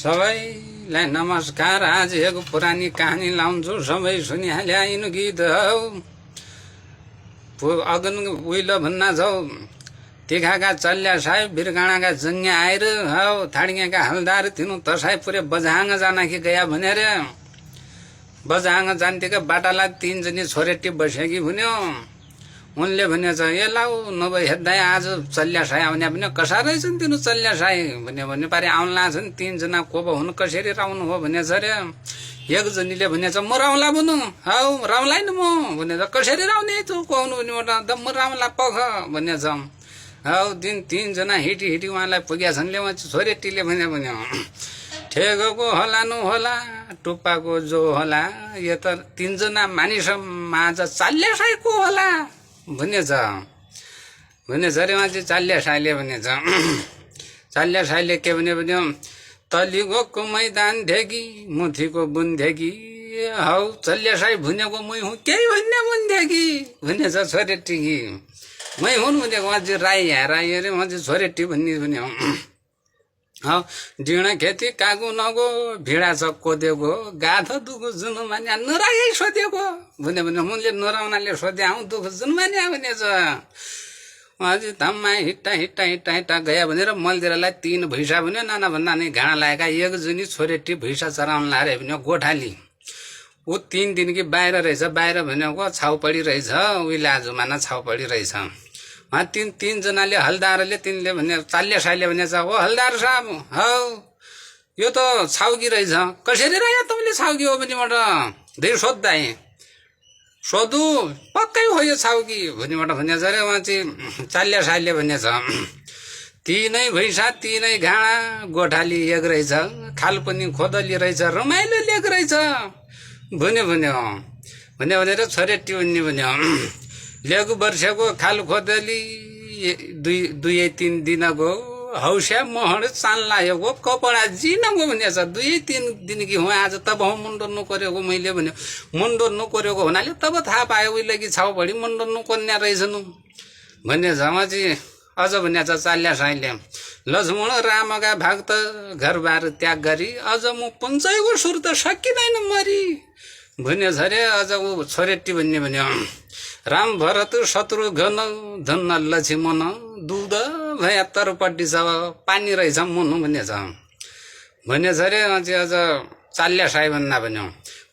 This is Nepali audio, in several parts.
सबैलाई नमस्कार। आज एक पुरानी कहानी लाउँछु, सबै सुनिहाल्या यिनु गीत हौ। अगन उइलो भन्ना छौ, तिखाका चल्या साहेब बिरगाणाका जङ्ग्या आएर हौ, थाडिएका हलदार तिनु तसाई पुरे बजाङ जाना कि गया भने रे। बजाङ जान्थेका बाटालाई 3 जनी छोरेटी बसेकी भन्यो। उनले भनेछ, ए लाउ नभए हेर्दा आज चल्या साई आउने भने कसा रहेछन् तिनु चल्या साई भन्यो पारे आउला छन् 3 जना को हुन् कसरी राउनु हो भनेछ रे। एक जनीले भनेछ म राउला भनु हौ राउला नि म भनेछ कसरी राउने तँ कहनु भने त म राउला पख भनेछ हौ। 3 जना हिटी उहाँलाई पुग्या छन्। उहाँ छोरेटीले भन्यो ठेगको होला नु होला टुप्पाको जो होला यो त 3 जना मानिस माझ चल्या साई को होला भनेछ अरे। उहाँ चाहिँ चल्या साईले भनेछ, चल्या साईले के भन्यो तलिगोको मैदान धेगी मुथीको बुन धेगी हौ चल्या साई भुनेको मै हुँ केही भन्ने बुन धेगी भनेछ छोरेटी। मै हुन् भनेको उहाँ चाहिँ राई अरे। उहाँ चाहिँ छोरेटी भन्यो हौ। डिँडा खेती कागु नगो भिडा छ कोदेको गाध दुख जुन मान्या नराई सोधेको भन्यो मुनले नराउनाले सोध्या हौ दुख जुन मान्या भनेछ। उहाँ चाहिँ धम्मा हिट्टा गया भनेर मलदिरालाई 3 भैँसा भन्यो। नाना भन्दा नै घाँडा लागेका एक जनी छोरेटी भैँसा चराउन लाएर भन्यो गोठाली। ऊ 3 दिन कि बाहिर रहेछ। बाहिर भनेको छाउपडी रहेछ, उहिले आजुमाना छाउपडी रहेछ। उहाँ 3 जनाले हलदारले तिनले भने चल्या साईले भनेछ, ओ हलदार साहब हौ यो त छाउकी रहेछ कसरी रह्यो तपाईँले छाउकी हो भनेबाट धेरै सोद्धाए सोधु पक्कै हो यो छाउकी भनेबाट भनेछ अरे। उहाँ चाहिँ चल्या साईले भनेछ 3 भैँसा 3 घाँडा गोठाली एक रहेछ खाल पनि खोदली रहेछ रमाइलो लेख रहेछ भन्यो भनेर छोरेटी भन्यो लेगु वर्षको खाल खोदली 2-3 दिनको हौस्या महड चान लागेको कपडा जिनको भनेछ 2-3 दिन कि हो आज तब मुन्डो नकोरेको मैले भन्यो मुन्डो नकोरेको हुनाले तब थाहा पायो उहिले कि छाउपडी मुन्डो नकोर्ने रहेछन् भनेछ। उहाँ चाहिँ अझ भनेछ चल्या साईले लक्ष्मण रामका भक्त घरबार त्याग गरी अझ म पुञ्चैको सुर त सकिँदैन मरी भनेछ अरे। अझ ऊ छोरेटी भन्यो राम भरत शत्रुघ्न धन्न लक्ष्मण दुध भया तरपट्टि छ पानी रहेछ मुनु भनेछ अरे। अझ चल्या साई भन्दा भन्यो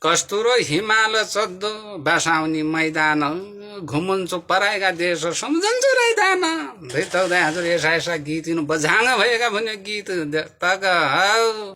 कस्तुरो हिमाल चद्दो बासाउनी मैदान घुमन्छु पराएका देश सम्झन्छु रैदान भेट हजुर यसा गीत बझाङ भएका भन्यो गीत तक हौ।